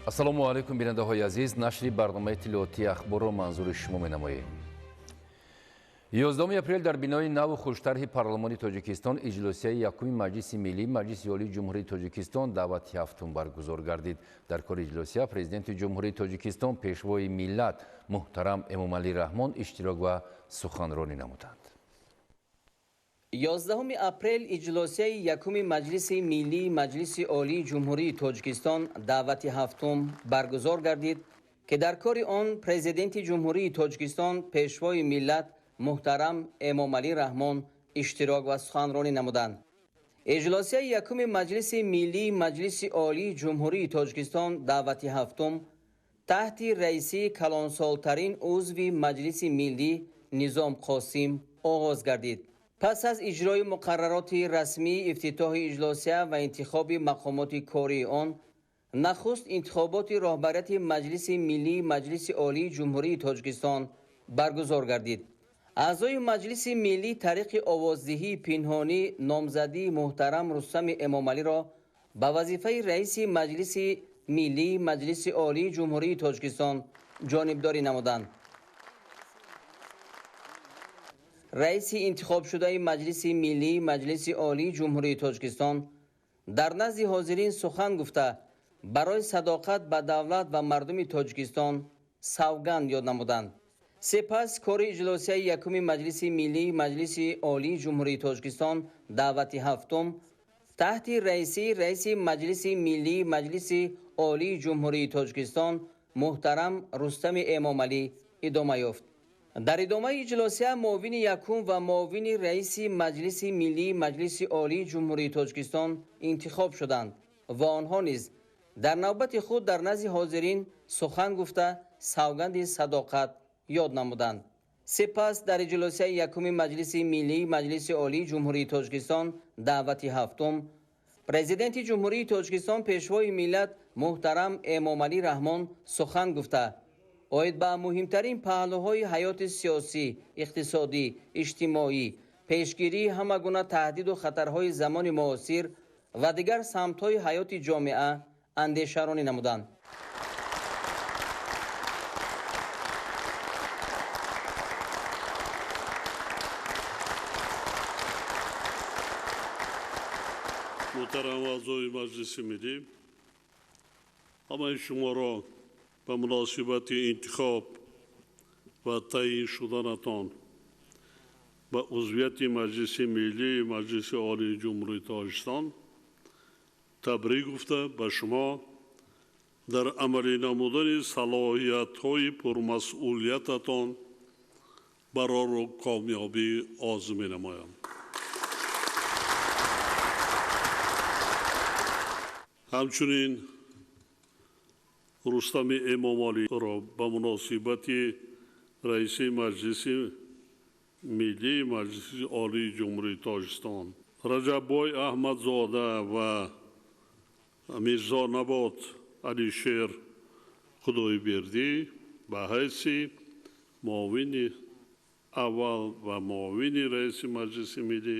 Ассалому алайкум, бинандаҳои азиз. Нашри барномаи иттилоотии Ахборро манзури шумо менамоем. 11 апрел дар бинои наву хуштарҳи Парлумони Тоҷикистон иҷлосияи якуми Маҷлиси Миллӣ Маҷлиси Олии Ҷумҳурии Тоҷикистон даъвати ҳафтум баргузор гардид. Дар кори иҷлосия Президенти Ҷумҳурии Тоҷикистон, Пешвои миллат муҳтарам Эмомалӣ Раҳмон иштирок ва суханронӣ намуданд. 11 апрел иҷлосияи якуми Маҷлиси Миллии Маҷлиси Олии Ҷумҳурии Тоҷикистон даъвати ҳафтум баргузор гардид, ки дар кори он Президенти Ҷумҳурии Тоҷикистон, Пешвои миллат муҳтарам Эмомалӣ Раҳмон иштирок ва суханронӣ намуданд. Иҷлосияи якуми Маҷлиси Миллии Маҷлиси Олии Ҷумҳурии Тоҷикистон даъвати ҳафтум таҳти раисии калонсолтарин узви Маҷлиси Миллӣ Низом Қосим оғоз гардид. Пас аз иҷрои муқаррароти расмии ифтитоҳи иҷлосия ва интихоби мақомоти кории он, нахуст интихоботи роҳбарияти Маҷлиси Миллии Маҷлиси Олии Ҷумҳурии Тоҷикистон баргузор гардид. Аъзои Маҷлиси Миллӣ тариқи овоздиҳии пинҳонӣ номзадии муҳтарам Рустами Эмомалиро ба вазифаи раиси Маҷлиси Миллии Маҷлиси Олии Ҷумҳурии Тоҷикистон ҷонибдорӣ намуданд. Раиси интихобшудаи Маҷлиси Миллии Маҷлиси Олии Ҷумҳурии Тоҷикистон дар назди ҳозирин сухан гуфта, барои садоқат ба давлат ва мардуми Тоҷикистон савганд ёд намуданд. Сипас кори иҷлосияи якуми Маҷлиси Миллии Маҷлиси Олии Ҷумҳурии Тоҷикистон даъвати ҳафтум таҳти раисии раиси Маҷлиси Миллии Маҷлиси Олии Ҷумҳурии Тоҷикистон муҳтарам Рустами Эмомалӣ идома ёфт. Дар идомаи иҷлосия муовини якум ва муовини раиси Маҷлиси Миллии Маҷлиси Олии Ҷумҳурии Тоҷикистон интихоб шуданд ва онҳо низ дар навбати худ дар назди ҳозирин сухан гуфта, савганди садоқат ёд намуданд. Сипас дар иҷлосияи якуми Маҷлиси Миллии Маҷлиси Олии Ҷумҳурии Тоҷикистон даъвати ҳафтум Президенти Ҷумҳурии Тоҷикистон, Пешвои миллат муҳтарам Эмомалӣ Раҳмон сухан гуфта, оид ба муҳимтарин паҳлӯҳои ҳаёти сиёсӣ, иқтисодӣ, иҷтимоӣ, пешгирии ҳама гуна таҳдиду хатарҳои замони муосир ва дигар самтҳои ҳаёти ҷомеа андешаронӣ намуданд. Муҳтарам аъзои Маҷлиси Миллӣ, ҳамаи шуморо ба муносибати интихоб ва таъйин шуданатон ба узвияти Маҷлиси Миллии Маҷлиси Олии Ҷумҳурии Тоҷикистон табрик гуфта, ба шумо дар амалӣ намудани салоҳиятҳои пурмасъулиятатон барору комёбӣ орзу менамоям. Ҳамчунин Рустами Эмомалиро ба муносибати раиси Маҷлиси Миллии Маҷлиси Олии Ҷумҳурии Тоҷикистон Раҷаббой Аҳмадзода ва Мирзо Набот Алишер Худойбердӣ ба ҳайси муовини аввал ва муовини раиси Маҷлиси Миллӣ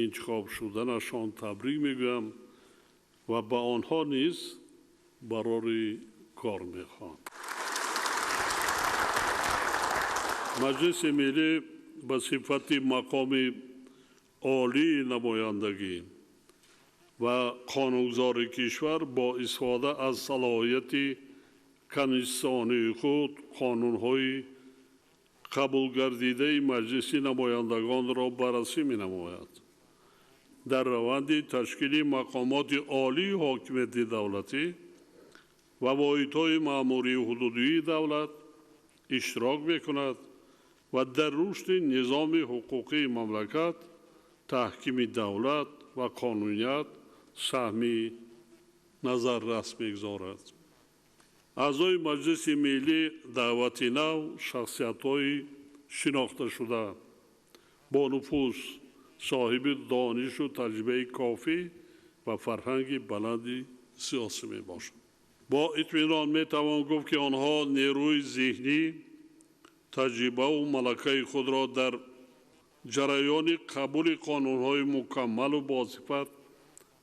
интихоб шуданашон табрик мегӯям ва ба онҳо низ барори кор мехоҳам. Маҷлиси Миллӣ ба сифати мақоми олии намояндагӣ ва қонунгузори кишвар бо истифода аз салоҳияти конститутсионии худ қонунҳои қабулгардидаи Маҷлиси намояндагонро баррасӣ менамояд. Дар раванди ташкили мақомоти олии ҳокимияти давлатӣ ва воҳидҳои маъмурии ҳудудии давлат иштирок мекунад ва дар рушди низоми ҳуқуқии мамлакат, таҳкими давлат ва қонуният саҳми назаррас мегузорад. Аъзои Маҷлиси Миллӣ даъвати нав шахсиятҳои шинохташуда, бо нуфуз, соҳиби донишу таҷрибаи кофӣ ва фарҳанги баланди сиёсӣ мебошанд. Бо итминон метавон гуфт, ки онҳо нерӯи зеҳнӣ, таҷрибаву малакаи худро дар ҷараёни қабули қонунҳои мукаммалу босифат,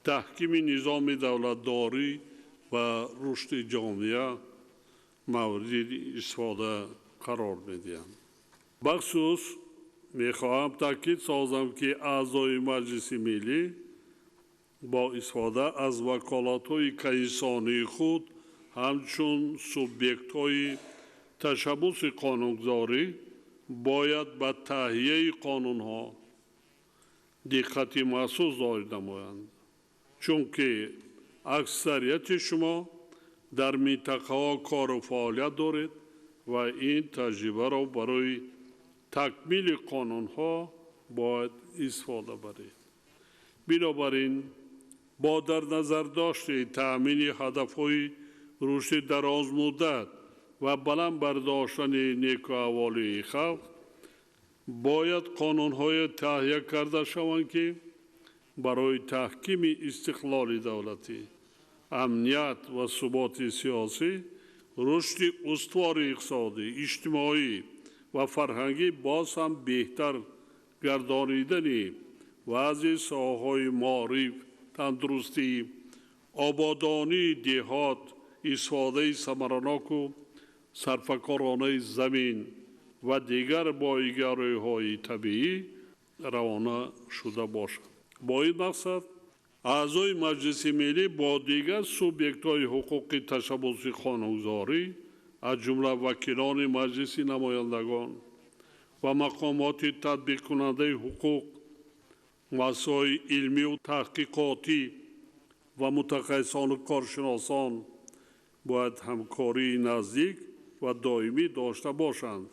таҳкими низоми давлатдорӣ ва рушди ҷомеа мавриди истифода қарор медиҳанд. Бахусус мехоҳам таъкид созам, ки аъзои Маҷлиси Миллӣ бо истифода аз ваколатҳои конститутсионии худ ҳамчун субъектҳои ташаббуси қонунгузорӣ бояд ба таҳияи қонунҳо диққати махсус зоҳир намоянд, чунки аксарияти шумо дар минтақаҳо кору фаъолият доред ва ин таҷрибаро барои такмили қонунҳо бояд истифода баред. Бинобар ин, бо дар назардошти таъмини ҳадафҳои рушди дарозмуддат ва баланд бардоштани некӯаҳволии халқ, бояд қонунҳое таҳия карда шаванд, ки барои таҳкими истиқлоли давлатӣ, амният ва суботи сиёсӣ, рушди устувори иқтисодӣ, иҷтимоӣ ва фарҳангӣ боз ҳам беҳтар гардонидани вазъи соҳаҳои маориф, тандурустӣ, ободонии деҳот, истифодаи самараноку сарфакоронаи замин ва дигар боигариҳои табиӣ равона шуда бошад. Бо ин мақсад аъзои Маҷлиси Миллӣ бо дигар субъектҳои ҳуқуқи ташаббуси қонунгузорӣ, аз ҷумла вакилони Маҷлиси намояндагон ва мақомоти татбиқкунандаи ҳуқуқ, муассисаҳои илмию таҳқиқотӣ ва мутахассисону коршиносон бояд ҳамкории наздик ва доимӣ дошта бошанд,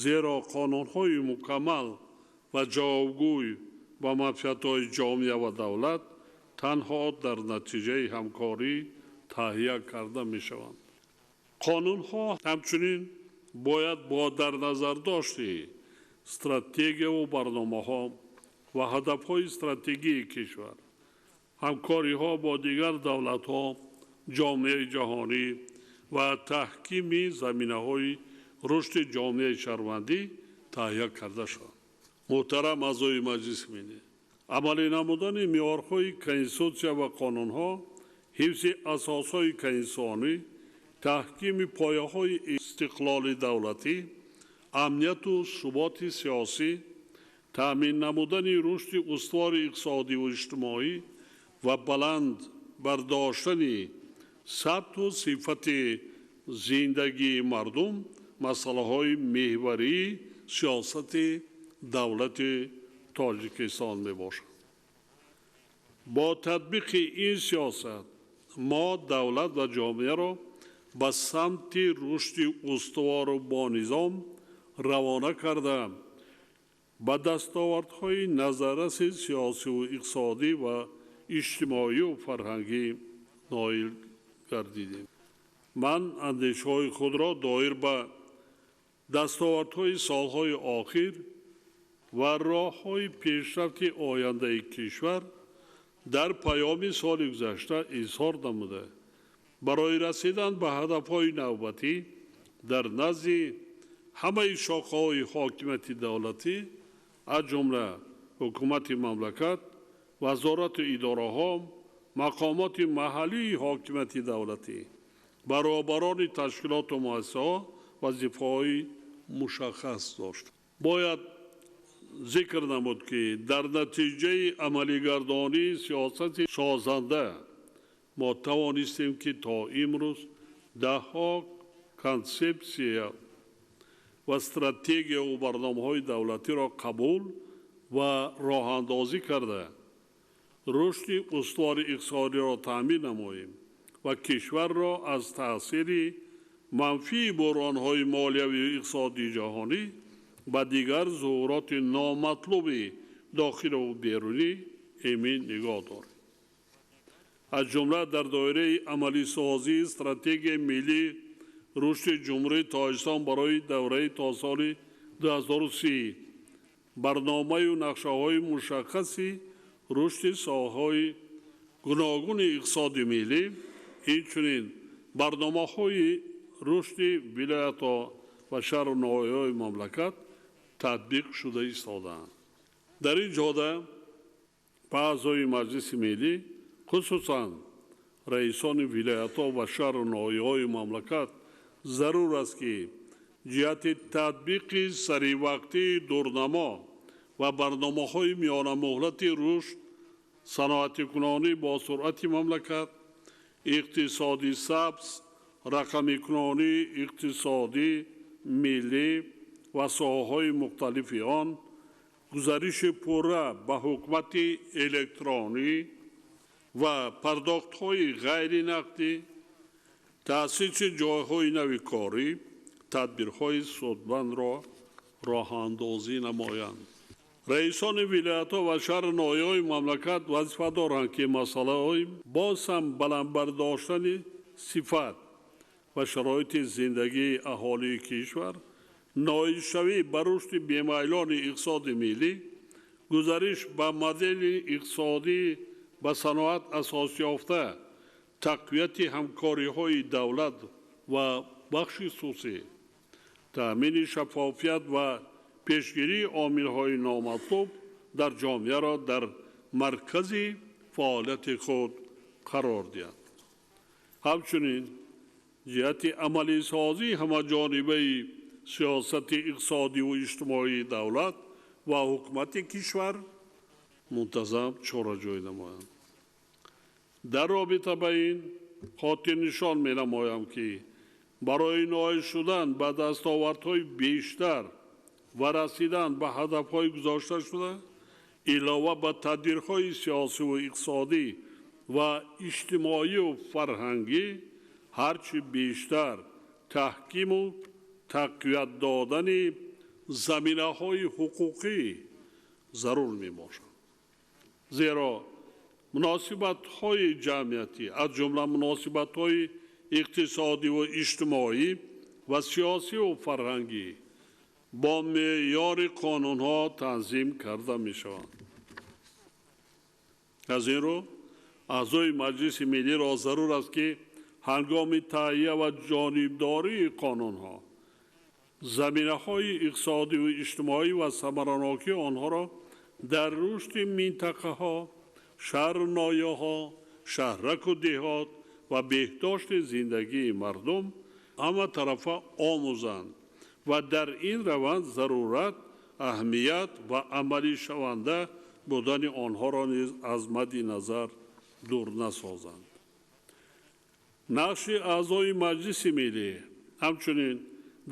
зеро қонунҳои мукаммал ва ҷавобгӯй ба манфиатҳои ҷомеа ва давлат танҳо дар натиҷаи ҳамкорӣ таҳия карда мешаванд. Қонунҳо ҳамчунин бояд бо дар назардошти стратегияву барномаҳо ва ҳадафҳои стратегии кишвар, ҳамкориҳо бо дигар давлатҳо, ҷомеаи ҷаҳонӣ ва таҳкими заминаҳои рушди ҷомеаи шаҳрвандӣ таҳия карда шаванд. Муҳтарам аъзои Маҷлиси Миллӣ, амалӣ намудани меъёрҳои конститутсия ва қонунҳо, ҳифзи асосҳои конститутсионӣ, таҳкими пояҳои истиқлоли давлатӣ, амнияту суботи сиёсӣ, таъмин намудани рушди устувори иқтисодиву иҷтимоӣ ва баланд бардоштани сатҳу сифати зиндагии мардум масъалаҳои меҳварии сиёсати давлати Тоҷикистон мебошад. Бо татбиқи ин сиёсат мо давлат ва ҷомеаро ба самти рушди устувору бонизом равона карда, ба дастовардҳои назарраси сиёсиву иқтисодӣ ва иҷтимоию фарҳангӣ ноил гардидем. Ман андешаҳои худро доир ба дастовардҳои солҳои охир ва роҳҳои пешрафти ояндаи кишвар дар паёми соли гузашта изҳор намуда, барои расидан ба ҳадафҳои навбатӣ дар назди ҳамаи шохаҳои ҳокимияти давлатӣ, аз ҷумла ҳукумати мамлакат, вазорату идораҳо, мақомоти маҳаллии ҳокимияти давлатӣ, баробарони ташкилоту муассисаҳо вазифаҳои мушаххас дошт. Бояд зикр намуд, ки дар натиҷаи амалигардонии сиёсати созанда мо тавонистем, ки то имрӯз даҳҳо консепсия ва стратегияву барномаҳои давлатиро қабул ва роҳандозӣ карда, рушди устувори иқтисодиро таъмин намоем ва кишварро аз таъсири манфии буҳронҳои молиявию иқтисодии ҷаҳонӣ ба дигар зуҳуроти номатлуби дохилу берунӣ эмин нигоҳ дорем. Аз ҷумла дар доираи амалисозии стратегияи миллии рушди Ҷумҳурии Тоҷикистон барои давраи то соли 2030 барномаю нақшаҳои мушаххаси рушди соҳаҳои гуногуни иқтисоди миллӣ, инчунин барномаҳои рушди вилоятҳо ва шаҳру ноҳияҳои мамлакат татбиқ шуда истодаанд. Дар ин ҷода ба аъзои Маҷлиси Миллӣ, хусусан Раисони вилоятҳо ва шаҳру ноҳияҳои мамлакат зарур аст, ки ҷиҳати татбиқи саривақтии дурнамо ва барномаҳои миёнамуҳлати рушд, саноатикунонӣ бо суръати мамлакат, иқтисоди сабз, рақамикунонии иқтисодӣ, миллӣ ва соҳаҳои мухталифи он, гузариши пурра ба ҳукумати электронӣ ва пардохтҳои ғайринақдӣ, таъсиси ҷойҳои нави корӣ, тадбирҳои судмандро роҳандозӣ намоянд. Раисони вилоятҳо ва шаҳру ноҳияҳои мамлакат вазифа доранд, ки масъалаҳои боз ҳам баланд бардоштани сифат ва шароити зиндагии аҳолии кишвар, ноилшавӣ ба рушди бемайлони иқтисоди миллӣ, гузариш ба модели иқтисодӣ ба саноат асос ёфта, тақвияти ҳамкориҳои давлат ва бахши хусусӣ, таъмини шаффофият ва пешгирии омилҳои номатлуб дар ҷомеаро дар маркази фаъолияти худ қарор диҳад. Ҳамчунин ҷиҳати амалисозии ҳамаҷонибаи сиёсати иқтисодиву иҷтимоии давлат ва ҳукумати кишвар мунтазам чораҷӯӣ намоянд. Дар робита ба ин хотирнишон менамоям, ки барои ноил шудан ба дастовардҳои бештар ва расидан ба ҳадафҳои гузошташуда, илова ба тадбирҳои сиёсиву иқтисодӣ ва иҷтимоию фарҳангӣ, ҳарчи бештар таҳкиму тақвият додани заминаҳои ҳуқуқӣ зарур мебошад. Зеро муносибатҳои ҷамъиятӣ, аз ҷумла муносибатҳои иқтисодиву иҷтимоӣ ва сиёсиву фарҳангӣ бо меъёри қонунҳо танзим карда мешаванд. Аз ин рӯ аъзои Маҷлиси Миллиро зарур аст, ки ҳангоми таҳия ва ҷонибдории қонунҳо заминаҳои иқтисодиву иҷтимоӣ ва самаранокии онҳоро дар рушди минтақаҳо, шаҳру ноҳияҳо, шаҳраку деҳот ва беҳдошти зиндагии мардум ҳаматарафа омӯзанд ва дар ин раванд зарурат, аҳамият ва амалишаванда будани онҳоро низ аз мадди назар дур насозанд. Нақши аъзои Маҷлиси Миллӣ ҳамчунин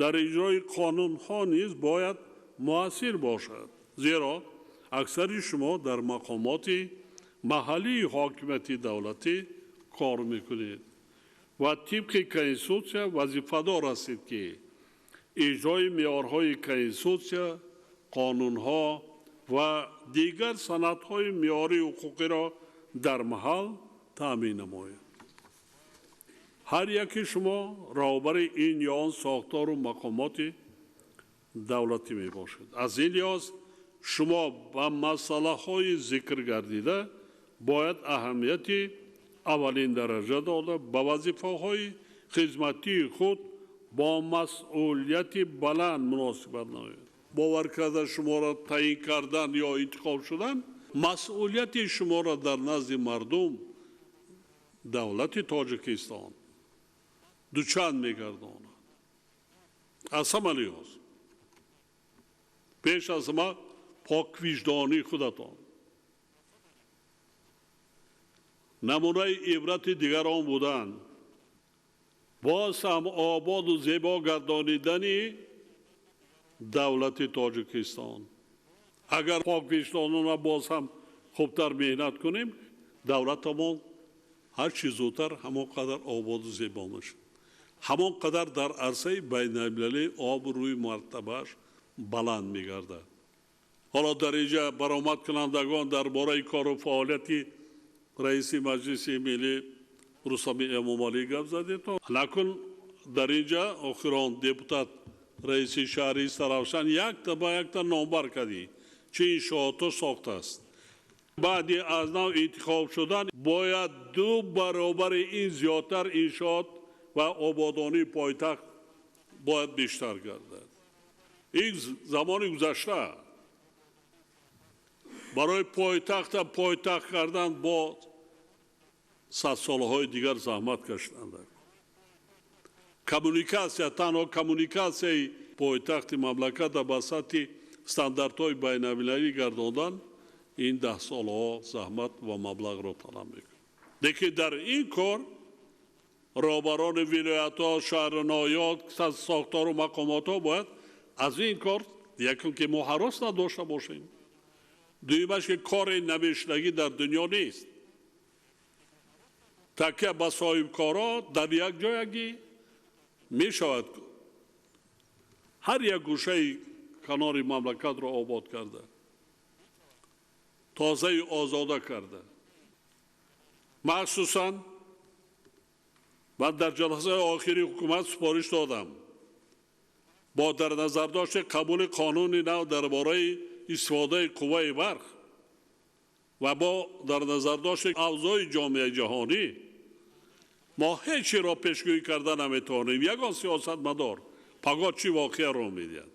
дар иҷрои қонунҳо низ бояд муассир бошад, зеро аксари шумо дар мақомоти маҳаллии ҳокимияти давлатӣ кор мекунед ва тибқи Конститутсия вазифадор ҳастед, ки иҷрои меъёрҳои Конститутсия, қонунҳо ва дигар санадҳои меъёрии ҳуқуқиро дар маҳал таъмин намоед. Ҳар яке шумо роҳбари ин ё он сохтору мақомоти давлатӣ мебошед. Аз ин лиҳоз шумо ба масъалаҳои зикр гардида бояд аҳамияти аввалин дараҷа дода, ба вазифаҳои хизматии худ бо масъулияти баланд муносибат намоед. Бовар карда шуморо таъин кардан ё интихоб шудан, масъулияти шуморо дар назди мардум, давлати Тоҷикистон дучанд мегардонад. Аз ҳама лиҳоз пеш аз ҳама поквиҷдонии худатон, намунаи ибрати дигарон будан, боз ҳам ободу зебо гардонидани давлати Тоҷикистон. Агар поквиҷдонона боз ҳам хубтар меҳнат кунем, давлатамон ҳар чӣ зудтар ҳамон қадар ободу зебо мешавад, ҳамон қадар дар арсаи байналмилалӣ обрӯи мартабааш баланд мегардад. Ҳоло дар инҷа баромадкунандагон дар бораи кору фаъолияти раиси Маҷлиси Миллӣ Рустами Эмомалӣ гап задед. Накун дар инҷа охирон депутат раиси шаҳри Саравшан якта ба якта номбар кардӣ, чӣ иншоотҳо сохтааст. Баъди аз нав интихоб шудан бояд 2 баробари ин зиёдтар иншоот ва ободонии пойтахт бояд бештар гардад. Ин замони гузашта барои пойтахта пойтахт кардан бо садсолаҳои дигар заҳмат кашиданд. Коммуникатсия, танҳо коммуникатсияи пойтахти мамлакатро ба сатҳи стандартҳои байналмилалӣ гардондан ин даҳсолаҳо заҳмат ва маблағро талаб мекунад. Лекин дар ин кор роҳбарони вилоятҳо, шаҳру ноҳияҳо, сохтору мақомотҳо бояд аз ин кор якум ки мо ҳарос надошта бошем, дуюмаш ки кори намешудагӣ дар дунё нест. Такя ба соҳибкорҳо дар як ҷоягӣ мешавад ҳар як гӯшаи канори мамлакатро обод карда, тозаю озода карда. Махсусан ман дар ҷаласаи охири ҳукумат супориш додам бо дар назардошти қабули қонуни нав дар бораи истифодаи қувваи барқ ва бо дар назардошти авзои ҷомеаи ҷаҳонӣ мо ҳеҷ чиро пешгӯӣ карда наметавонем. Ягон сиёсатмадор пагоҳ чӣ воқеа рӯ медиҳад.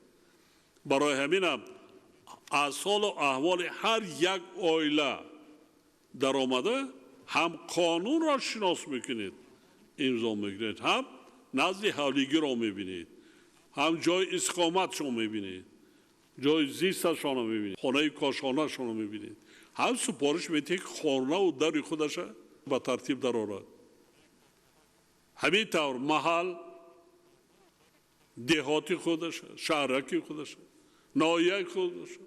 Барои ҳаминам аз ҳолу аҳволи ҳар як оила даромада ҳам қонунро шинос мекунед, имзо мекунед, ҳам назди ҳавлигиро мебинед, ҳам ҷои истиқоматшон мебинед, ҷои зисташонро мебинед, хонаи кошонашонро мебинед, ҳам супориш медиҳед, ки хонаву дари худаша ба тартиб дарорад. Ҳамин тавр маҳал, деҳоти худаша, шаҳраки худаша, ноҳияи худаша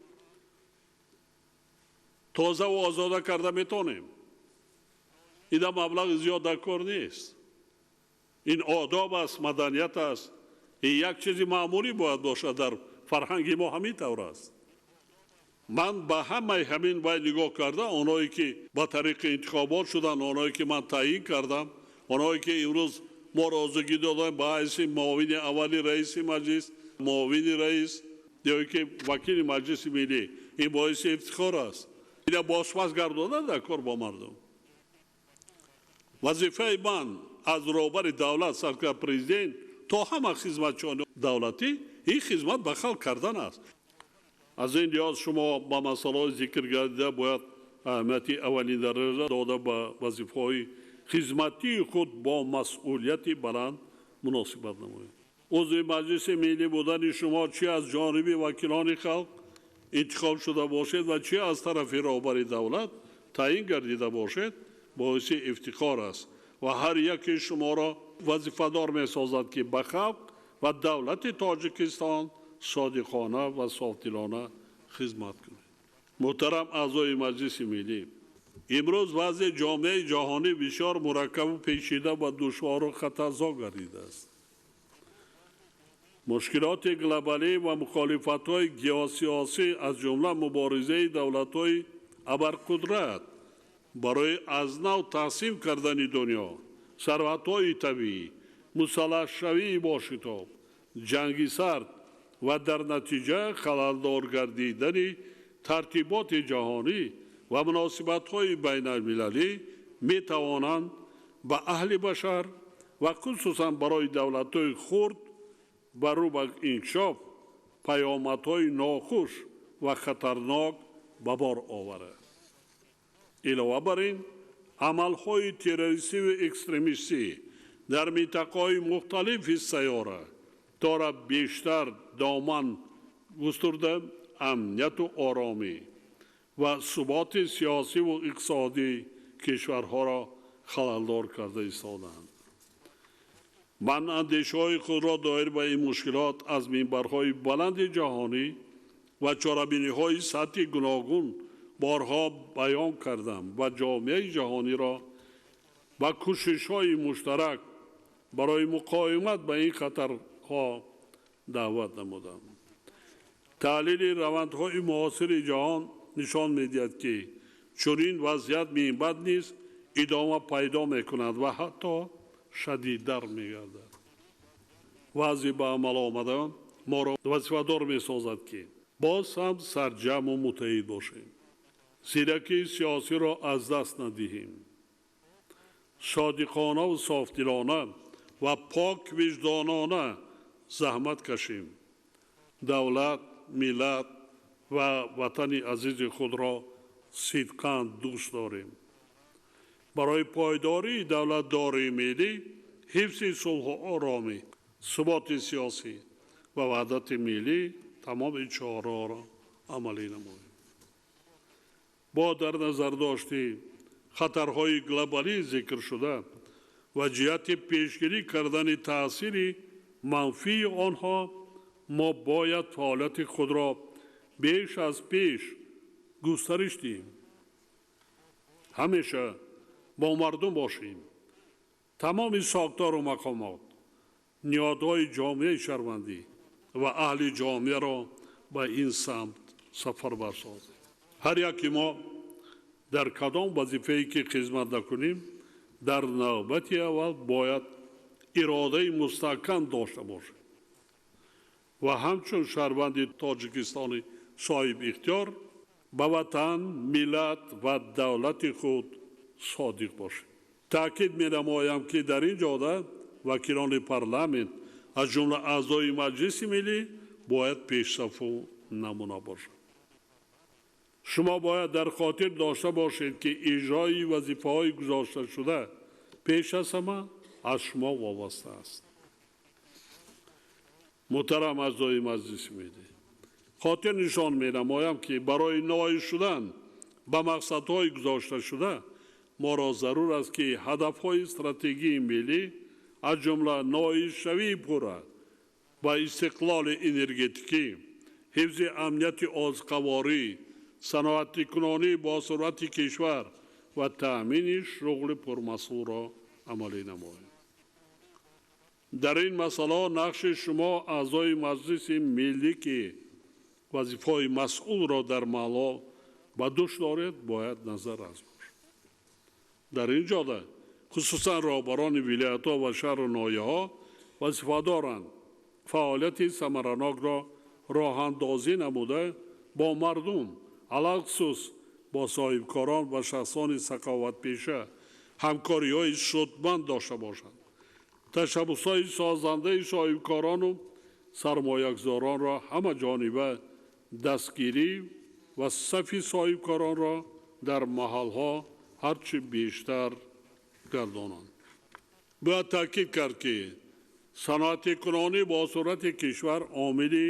тозаву озода карда метавонем. Ина маблағи зиёд дар кор нест. Ин одоб аст, маданият аст. Ин як чизи маъмулӣ бояд бошад, дар фарҳанги мо ҳамин тавр аст. Ман ба ҳамаи ҳамин вай нигоҳ карда, онҳое ки ба тариқи интихобот шуданд, онҳое ки ман таъйин кардам, онҳое ки имрӯз мо розигӣ додем ба ҳайси муовини аввали раиси маҷлис, муовини раис ё ки вакили Маҷлиси Миллӣ, ин боиси ифтихор аст. Ина бозпас гардонад дар кор бо мардум. Вазифаи ман аз роҳбари давлат саркар президент то ҳама хизматчиёни давлатӣ ин хизмат ба халқ кардан аст. Аз ин лиҳоз шумо ба масъалаҳои зикр гардида бояд аҳамияти аввалин дараҷа дода ба вазифаҳои хизматии худ бо масъулияти баланд муносибат намоед. Узви Маҷлиси Миллӣ будани шумо чи аз ҷониби вакилони халқ интихоб шуда бошед ва чи аз тарафи роҳбари давлат таъйин гардида бошед, боиси ифтихор аст ва ҳар яке шуморо вазифадор месозад, ки ба халқ ва давлати Тоҷикистон содиқона ва софдилона хизмат кунед. Муҳтарам аъзои Маҷлиси Миллӣ, имрӯз вазъи ҷомеаи ҷаҳонӣ бисёр мураккабу печида ва душвору хатарзо гардидааст. Мушкилоти глобалӣ ва мухолифатҳои геосиёсӣ, аз ҷумла муборизаи давлатҳои абарқудрат барои аз нав тақсим кардани дунё, сарватҳои табиӣ, мусаллаҳшавии бошитоб, ҷанги сард ва дар натиҷа халалдор гардидани тартиботи ҷаҳонӣ ва муносибатҳои байналмилалӣ метавонанд ба аҳли башар ва хусусан барои давлатҳои хурд ва рӯ ба инкишоф паёмадҳои нохуш ва хатарнок ба бор оварад. Илова бар ин, амалҳои террористиву экстремистӣ дар минтақаҳои мухталифи сайёра тора бештар доман густурда амнияту оромӣ ва суботи сиёсиву иқтисодии кишварҳоро халалдор карда истодаанд. Ман андешаҳои худро доир ба ин мушкилот аз минбарҳои баланди ҷаҳонӣ ва чорабиниҳои сатҳи гуногун борҳо баён кардам ва ҷомеаи ҷаҳониро ба кӯшишҳои муштарак барои муқовимат ба ин хатарҳо даъват намудам. Таҳлили равандҳои муосири ҷаҳон нишон медиҳад, ки чунин вазъият минбаъд низ идома пайдо мекунад ва ҳатто шадидтар мегардад. Вазъи ба амал омада моро вазифадор месозад, ки боз ҳам сарҷамъу муттаҳид бошем, зиракии сиёсиро аз даст надиҳем, содиқонаву софдилона ва пок виҷдонона заҳмат кашем, давлат, миллат ва ватани азизи худро сидқан дӯст дорем. Барои пойдории давлатдории миллӣ, ҳифзи сулҳу оромӣ, суботи сиёсӣ ва ваҳдати миллӣ тамоми чораҳоро амалӣ намоем. Бо дар назардошти хатарҳои глобалӣ зикршуда ва ҷиҳати пешгирӣ кардани таъсири манфии онҳо, мо бояд фаъолияти худро беш аз пеш густариш диҳем. Ҳамеша бо мардум бошем. Тамоми сохтору мақомот, ниҳодҳои ҷомеаи шаҳрвандӣ ва аҳли ҷомеаро ба ин самт сафарбар созем. Ҳар яке мо дар кадом вазифае ки хизмат накунем, дар навбати аввал бояд иродаи мустаҳкам дошта бошем ва ҳамчун шаҳрванди Тоҷикистони соҳибихтиёр ба ватан, миллат ва давлати худ содиқ бошем. Таъкид менамоям, ки дар ин ҷода вакилони парламент, аз ҷумла аъзои Маҷлиси Миллӣ, бояд пешсафу намуна бошанд. Шумо бояд дар хотир дошта бошед, ки иҷрои вазифаҳои гузошташуда пеш аз ҳама аз шумо вобаста аст. Муҳтарам аъзои Маҷлиси Миллӣ, хотир нишон менамоям, ки барои ноил шудан ба мақсадҳои гузошташуда моро зарур аст, ки ҳадафҳои стратегии миллӣ, аз ҷумла ноилшавии пурра ба истиқлоли энергетикӣ, ҳифзи амнияти озуқаворӣ, саноатикунонӣ бо суръати кишвар ва таъмини шуғли пурмасъулро амалӣ намоем. Дар ин масъалаҳо нақши шумо аъзои Маҷлиси Миллӣ, ки вазифаҳои масъулро дар маҳаллҳо ба дӯш доред, бояд назаррас бошад. Дар ин ҷода хусусан роҳбарони вилоятҳо ва шаҳру ноҳияҳо вазифа доранд фаъолияти самаранокро роҳандозӣ намуда, бо мардум, алалхусус бо соҳибкорон ва шахсони саховатпеша ҳамкориҳои судманд дошта бошанд. Ташаббусҳои созандаи соҳибкорону сармоягузоронро ҳамаҷониба дастгирӣ ва сафи соҳибкоронро дар маҳалҳо ҳарчи бештар гардонанд. Бояд таъкид кард, ки саноатикунонӣ бо суръати кишвар омили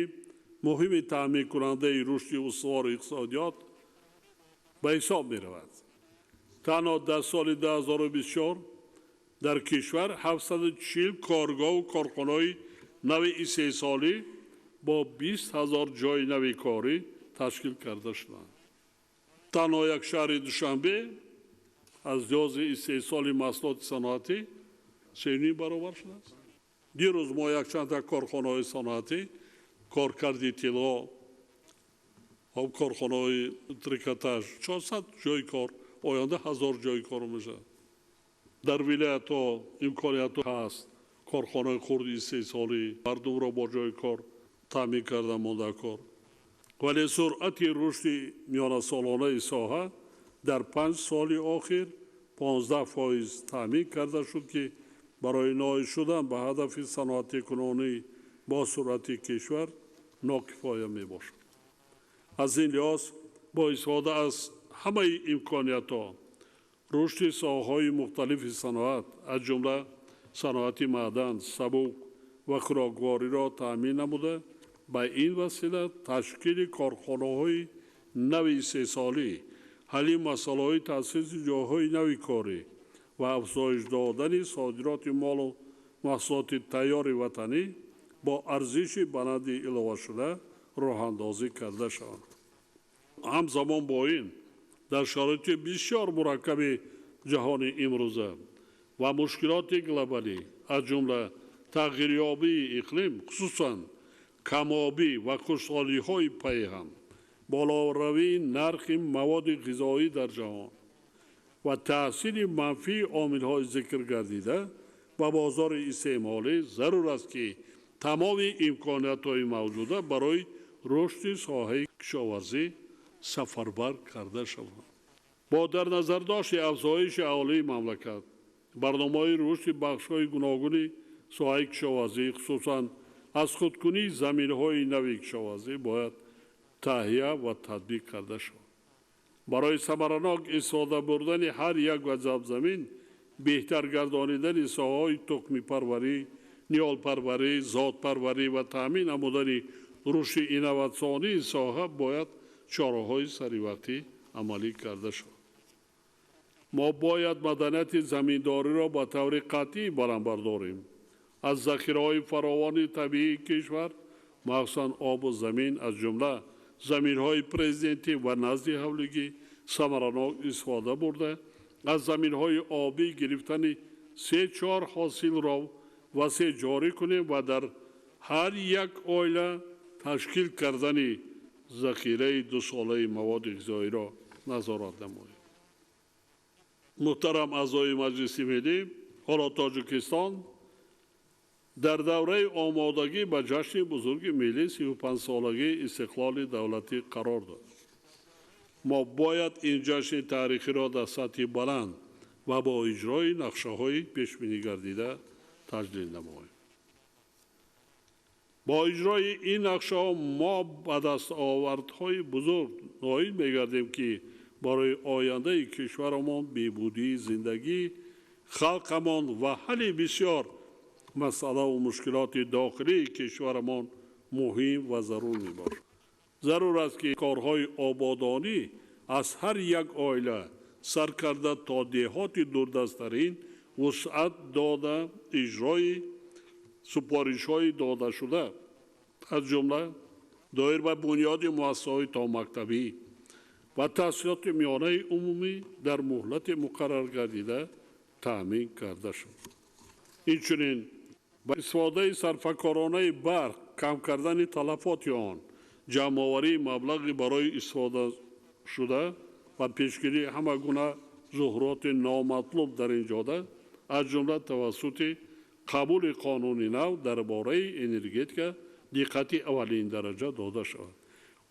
муҳими таъминкунандаи рушди устувори иқтисодиёт ба ҳисоб меравад. Танҳо дар соли 2024 дар кишвар 740 коргоҳу корхонаҳои нави истеҳсолӣ бо 20 ҳазор ҷойи нави корӣ ташкил карда шуданд. Танҳо як шаҳри Душанбе аз лиҳози истеҳсоли маҳсулоти саноатӣ 3,5 баробар шудааст. Дирӯз мо якчандта корхонаҳои саноатӣ, коркарди тилло, корхонаҳои трикотаж, 400 ҷойи кор, оянда 1000 ҷойи кор мешавад. Дар вилоятҳо имкониятҳо ҳаст, корхонаҳои хурди истеҳсолӣ мардумро бо ҷойи кор таъмин карда монда кор. Вале суръати рушди миёнасолонаи соҳа дар 5 соли охир 15% таъмин карда шуд, ки барои ноил шудан ба ҳадафи саноатикунонӣ бо суръати кишвар нокифоя мебошад. Аз ин лиҳоз бо истифода аз ҳамаи имкониятҳо рушди соҳаҳои мухталифи саноат, аз ҷумла саноати маъдан, сабук ва хӯроквориро таъмин намуда, ба ин васила ташкили корхонаҳои нави истеҳсолӣ, ҳалли масъалаҳои таъсиси ҷойҳои нави корӣ ва афзоиш додани содироти молу маҳсулоти тайёри ватанӣ бо арзиши баланди иловашуда роҳандозӣ карда шаванд. Ҳамзамон бо ин, дар шароити бисёр мураккаби ҷаҳони имрӯза ва мушкилоти глобалӣ, аз ҷумла тағйирёбии иқлим, хусусан камобӣ ва хушҳолиҳои пайҳам, болоравии нархи маводи ғизоӣ дар ҷаҳон ва таъсири манфии омилҳои зикр гардида ба бозори истеъмолӣ, зарур аст, ки тамоми имкониятҳои мавҷуда барои рушди соҳаи кишоварзӣ сафарбар карда шаванд. Бо дар назардошти афзоиши аҳолии мамлакат, барномаҳои рушди бахшҳои гуногуни соҳаи кишоварзӣ, хусусан аз худкунии заминҳои нави кишоварзӣ, бояд таҳия ва татбиқ карда шавад. Барои самаранок истифода бурдани ҳар як ваҷаб замин, беҳтар гардонидани соҳаҳои тухмипарварӣ, ниҳолпарварӣ, зотпарварӣ ва таъмин намудани рушди инноватсионии соҳа бояд чораҳои саривақтӣ амалӣ карда шавад. Мо бояд маданияти заминдориро ба таври қатъӣ баланд бардорем. Аз захираҳои фаровони табиии кишвар, махсусан обу замин, аз ҷумла заминҳои президентӣ ва назди ҳавлигӣ самаранок истифода бурда, аз заминҳои обӣ гирифтани се-чор ҳосилро васеъ ҷорӣ кунем ва дар ҳар як оила ташкил кардани захираи дусолаи маводи ғизоиро назорат намоем. Муҳтарам аъзои Маҷлиси Миллӣ, ҳоло Тоҷикистон дар давраи омодагӣ ба ҷашни бузурги миллӣ 35-солагии истиқлоли давлатӣ қарор дорад. Мо бояд ин ҷашни таърихиро дар сатҳи баланд ва бо иҷрои нақшаҳои пешбинигардида таҷлил намоем. Бо иҷрои ин нақшаҳо мо ба дастовардҳои бузург ноил мегардем, ки барои ояндаи кишварамон, беҳбудии зиндагии халқамон ва ҳалли бисёр масъалаву мушкилоти дохилии кишварамон муҳим ва зарур мебошад. Зарур аст, ки корҳои ободонӣ аз ҳар як оила сар карда то деҳоти дурдасттарин вусъат дода иҷрои супоришҳои додашуда, аз ҷумла доир ба бунёди муассисаҳои томактабӣ ва таҳсилоти миёнаи умумӣ дар муҳлати муқарраргардида таъмин карда шуд. Инчунин ба истифодаи сарфакоронаи барқ, кам кардани талафоти он, ҷамъоварии маблағи барои истифодашуда ва пешгирии ҳама гуна зуҳуроти номатлуб дар ин ҷода, аз ҷумла тавассути қабули қонуни нав дар бораи энергетика диққати аввалин дараҷа дода шавад.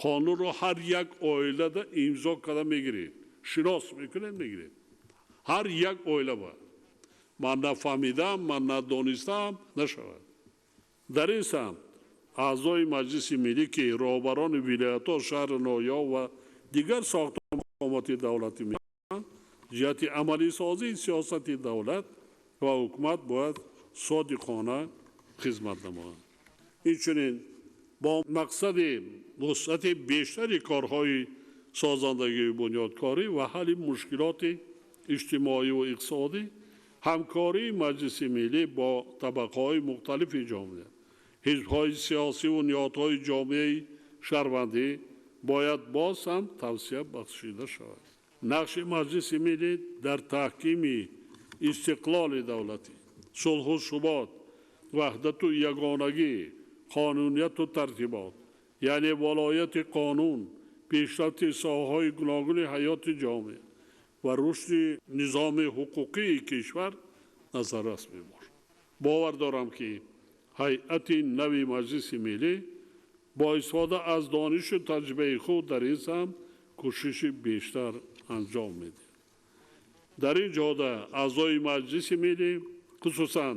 Қонунро ҳар як оилада имзо карда мегиред, шинос мекунед, мегиред. Ҳар як оила ба ман нафаҳмидам, ман надонистам нашавад. Дар ин самт аъзои Маҷлиси Миллӣ, ки роҳбарони вилоятҳо, шаҳру ноҳияҳо ва дигар сохторҳои мақомоти давлатӣ мебошанд, ҷиҳати амалисозии сиёсати давлат ва ҳукумат бояд содиқона хизмат намоянд. Инчунин бо мақсади вусъати бештари корҳои созандагию бунёдкорӣ ва ҳалли мушкилоти иҷтимоию иқтисодӣ, ҳамкории Маҷлиси Миллӣ бо табақаҳои мухталифи ҷомеа, ҳизбҳои сиёсиву ниҳодҳои ҷомеаи шаҳрвандӣ бояд боз ҳам тавсия бахшида шавад. Нақши Маҷлиси Миллӣ дар таҳкими истиқлоли давлатӣ, сулҳу субот, ваҳдату ягонагӣ, қонунияту тартибот, яъне волояти қонун, пешрафти соҳаҳои гуногуни ҳаёти ҷомеа ва рушди низоми ҳуқуқии кишвар назаррас мебошад. Бовар дорам, ки ҳайати нави Маҷлиси Миллӣ бо истифода аз донишу таҷрибаи худ дар ин самт кӯшиши бештар анҷом медиҳад. Дар ин ҷода аъзои Маҷлиси Миллӣ, хусусан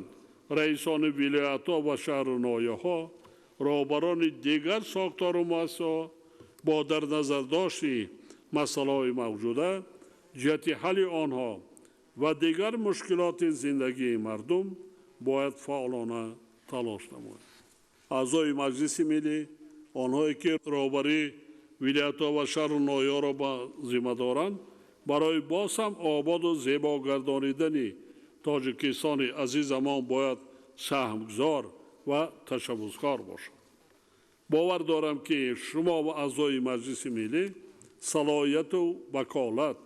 раисони вилоятҳо ва шаҳру ноҳияҳо, роҳбарони дигар сохтору муассисаҳо бо дар назардошти масъалаҳои мавҷуда, ҷиҳати ҳалли онҳо ва дигар мушкилоти зиндагии мардум бояд фаъолона талош намоянд. Аъзои Маҷлиси Миллӣ, онҳое ки роҳбарии вилоятҳо ва шаҳру ноҳияҳоро ба зимма доранд, барои боз ҳам ободу зебо гардонидани Тоҷикистони азизамон бояд саҳмгузор ва ташаббускор бошанд. Бовар дорам, ки шумо ва аъзои Маҷлиси Миллӣ салоҳияту ваколат,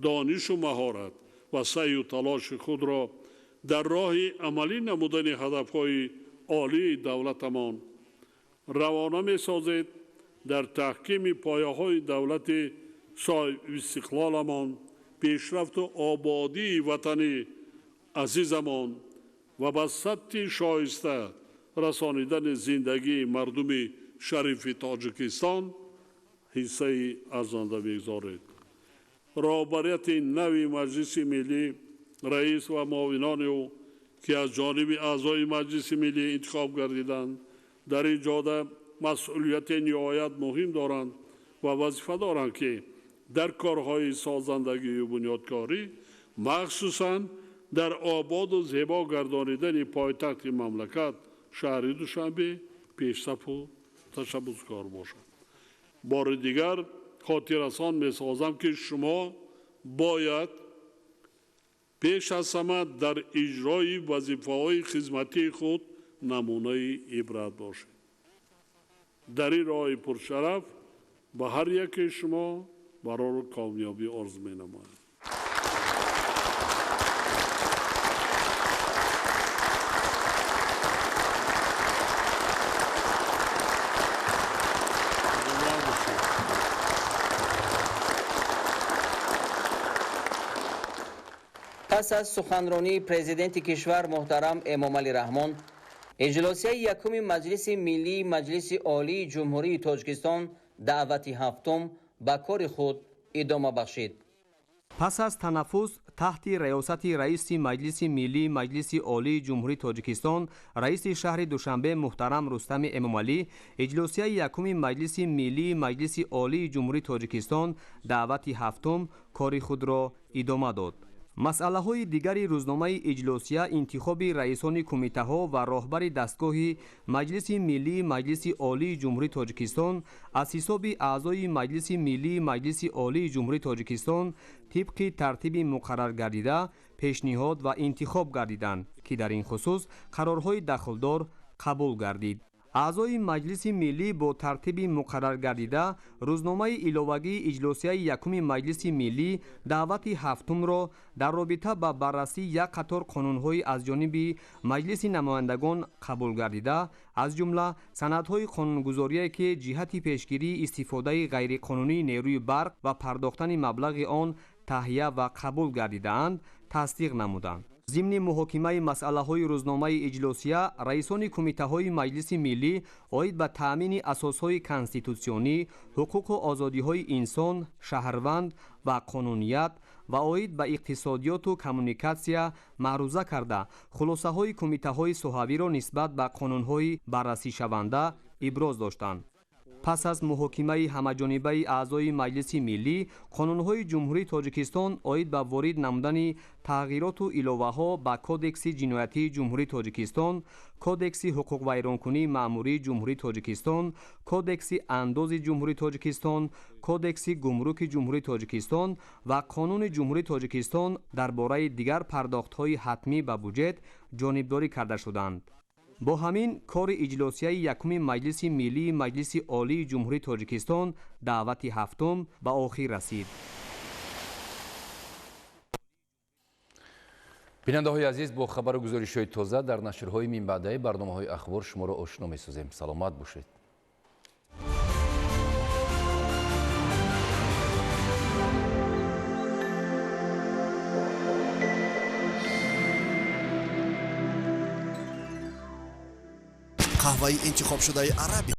донишу маҳорат ва саъю талоши худро дар роҳи амалӣ намудани ҳадафҳои олии давлатамон равона месозед, дар таҳкими пояҳои давлати соҳибистиқлоламон, пешрафту ободии ватани азизамон ва ба сатҳи шоиста расонидани зиндагии мардуми шарифи Тоҷикистон ҳиссаи арзанда бигзоред. Роҳбарияти нави Маҷлиси Миллӣ, раис ва муовинони ӯ, ки аз ҷониби аъзои Маҷлиси Миллӣ интихоб гардиданд, дар ин ҷода масъулияти ниҳоят муҳим доранд ва вазифа доранд, ки Дар корҳои созандагию бунёдкорӣ, махсусан дар ободу зебо гардонидани пойтахти мамлакат шаҳри Душанбе пешсафу ташаббускор бошад. Бори дигар хотиррасон месозам, ки шумо бояд пеш аз ҳама дар иҷрои вазифаҳои хизматии худ намунаи ибрат бошед. Дар ин роҳи пуршараф ба ҳар яке шумо барору комёбӣ орзу менамоям. Пас аз суханронии президенти кишвар муҳтарам Эмомалӣ Раҳмон, иҷлосияи якуми Маҷлиси Миллии Маҷлиси Олии Ҷумҳурии Тоҷикистон даъвати ҳафтум ба кори худ идома бахшид. Пас аз танаффус таҳти раёсати раиси Маҷлиси Миллии Маҷлиси Олии Ҷумҳурии Тоҷикистон, раиси шаҳри Душанбе муҳтарам Рустами Эмомалӣ, иҷлосияи якуми Маҷлиси Миллии Маҷлиси Олии Ҷумҳурии Тоҷикистон даъвати ҳафтум кори худро идома дод. Масъалаҳои дигари рӯзномаи иҷлосия интихоби раисони кумитаҳо ва роҳбари дастгоҳи Маҷлиси Миллии Маҷлиси Олии Ҷумҳурии Тоҷикистон аз ҳисоби аъзои Маҷлиси Миллии Маҷлиси Олии Ҷумҳурии Тоҷикистон тибқи тартиби муқарраргардида пешниҳод ва интихоб гардиданд, ки дар ин хусус қарорҳои дахлдор қабул гардид. Аъзои Маҷлиси Миллӣ бо тартиби муқарраргардида рӯзномаи иловагии иҷлосияи якуми Маҷлиси Миллӣ даъвати ҳафтумро дар робита ба баррасии як қатор қонунҳои аз ҷониби Маҷлиси намояндагон қабул гардида, аз ҷумла санадҳои қонунгузорие, ки ҷиҳати пешгирии истифодаи ғайриқонунии нерӯи барқ ва пардохтани маблағи он таҳия ва қабул гардидаанд, тасдиқ намуданд. Зимни муҳокимаи масъалаҳои рӯзномаи иҷлосия раисони кумитаҳои Маҷлиси Миллӣ оид ба таъмини асосҳои конститутсионӣ, ҳуқуқу озодиҳои инсон, шаҳрванд ва қонуният ва оид ба иқтисодиёту коммуникатсия маъруза карда, хулосаҳои кумитаҳои соҳавиро нисбат ба қонунҳои баррасишаванда иброз доштанд. Пас аз муҳокимаи ҳамаҷонибаи аъзои Маҷлиси Миллӣ, қонунҳои Ҷумҳурии Тоҷикистон оид ба ворид намудани тағйироту иловаҳо ба Кодекси ҷиноятии Ҷумҳурии Тоҷикистон, Кодекси ҳуқуқвайронкунии маъмурии Ҷумҳурии Тоҷикистон, Кодекси андози Ҷумҳурии Тоҷикистон, Кодекси гумруки Ҷумҳурии Тоҷикистон ва Қонуни Ҷумҳурии Тоҷикистон дар бораи дигар пардохтҳои ҳатмӣ ба буҷет ҷонибдорӣ карда шуданд. Бо ҳамин кори иҷлосияи якуми Маҷлиси Миллии Маҷлиси Олии Ҷумҳурии Тоҷикистон даъвати ҳафтум ба охир расид. Бинандаҳои азиз, бо хабару гузоришҳои тоза дар нашрҳои минбаъдаи барномаҳои Ахбор шуморо ошно месозем. Саломат бошед. Қаҳваи интихобшудаи араби.